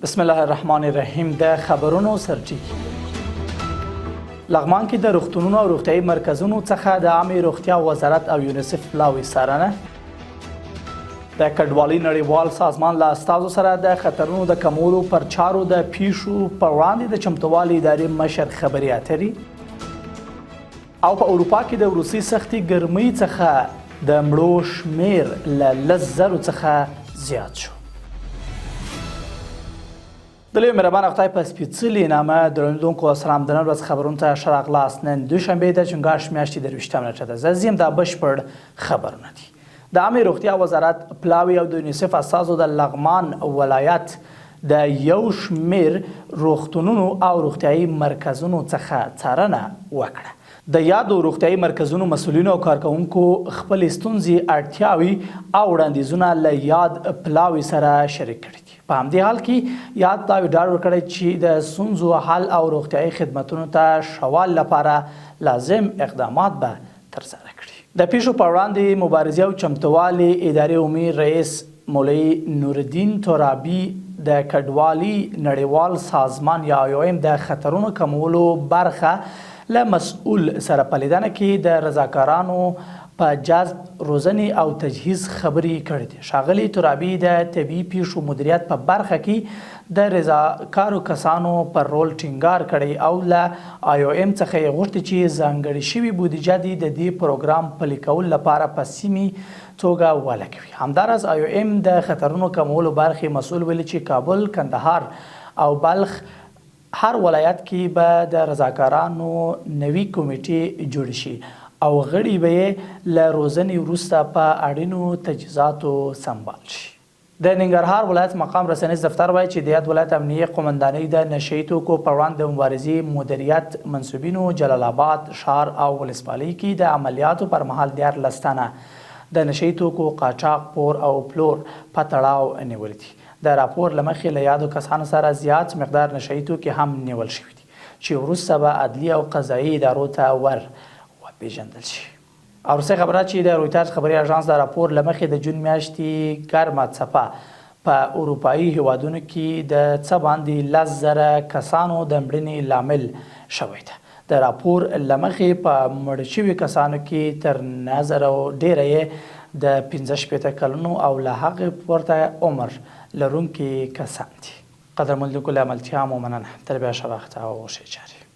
بسم الله الرحمن الرحیم د خبرونو سرټکی. لغمان کې د روغتونونو او روغتیايي مرکزونو څخه د عامې روغتیا وزارت او یونیسف پلاوي څارنه. د کډوالۍ نړیوال سازمان له استازو سره د خطرونو د کمولو پر چارو د پیښو پر وړاندې د چمتووالي ادارې مشر خبرې اترې. او په اروپا کې د وروستۍ سختې ګرمۍ څخه د مړو شمېر له 10,000 څخه زیات شو. د لوی مهربان خدای په سپېڅلي نامه درندونکو سلام، د نن ورځ خبرونو ته ښه راغلاست. نن دوشنبه د چنګاښ میاشتې 23مه نېټه ده. زه ځم، دا بشپړ خبرونه دي. د عامې روغتیا وزارت پلاوي او د یونیسف استازو د لغمان ولایت د یو شمېر روغتونونو او روغتیايي مرکزونو څخه څارنه وکړه. د یادو روغتیايي مرکزونو مسؤلینو او کارکوونکو خپلې ستونزې، اړتیاوې او وړاندیزونه له یاد پلاوي سره شریک کړي دي. په همدې حال کې یاد پلاوي ډاډ ورکړی چې د ستونزو حل او روغتیايي خدمتونو ته ښه والي لپاره لازم اقدامات به ترسره کړي. د پېښو پر وړاندې مبارزې او چمتووالي ادارې عمومي رئیس مولوي نورالدین ترابي د کډوالي نړیوال سازمان یا آی او ایم د خطرونو کمولو برخه له مسؤل سره په لیدنه کې د رضاکارانو په جذب، روزنې او تجهیز خبرې کړې دي. ښاغلي ترابي د طبیعي پېښو مدیریت په برخه کې د رضاکارو کسانو پر رول ټینګار کړی او له آی او ایم څخه یې غوښتي چې ځانګړې شوې بودیجه دې د دې پروګرام پلي کولو لپاره په سیمې توګه ولګوي. همداراز آی او ایم د خطرونو کمولو برخې مسؤل ویلي چې کابل، کندهار او بلخ هر ولایت کې به د رضاکارانو نوي کمېټې جوړې شي او غړي به یې له روزنې وروسته په اړینو تجهیزاتو سمبال شي. د ننګرهار ولایت مقام رسنیز دفتر وايي چې د یاد ولایت امنیې قومندانۍ د نشه يي توکو پر وړاندې د مبارزې مدیریت منسوبینو جلال اباد ښار او ولسوالۍ کې د عملیاتو پر مهال 13 تنه د نشه يي توکو قاچاق، پور او پلور په تړاو نیولي دي. د راپور له مخې له یادو کسانو سره زیات مقدار نشه يي توکي هم نیول شوي دي چې وروسته به عدلي او قضايي ادارو ته ور وپېژندل شي. او وروستۍ خبره چې د رویترز خبري اژانس د راپور له مخې د جون میاشتې ګرمه څپه په اروپايي هېوادونو کې د څه باندې 10,000 کسانو د مړینې لامل شوې ده. د راپور له مخې په مړ شوي کسانو کې تر 9000 ډېره یې د 65 کلونو او له هغې پورته عمر لرونکي کسان دي. قدرمن لیدونکو له ملتیا مو مننه. تر بیا ښه وخت او ښې چارې.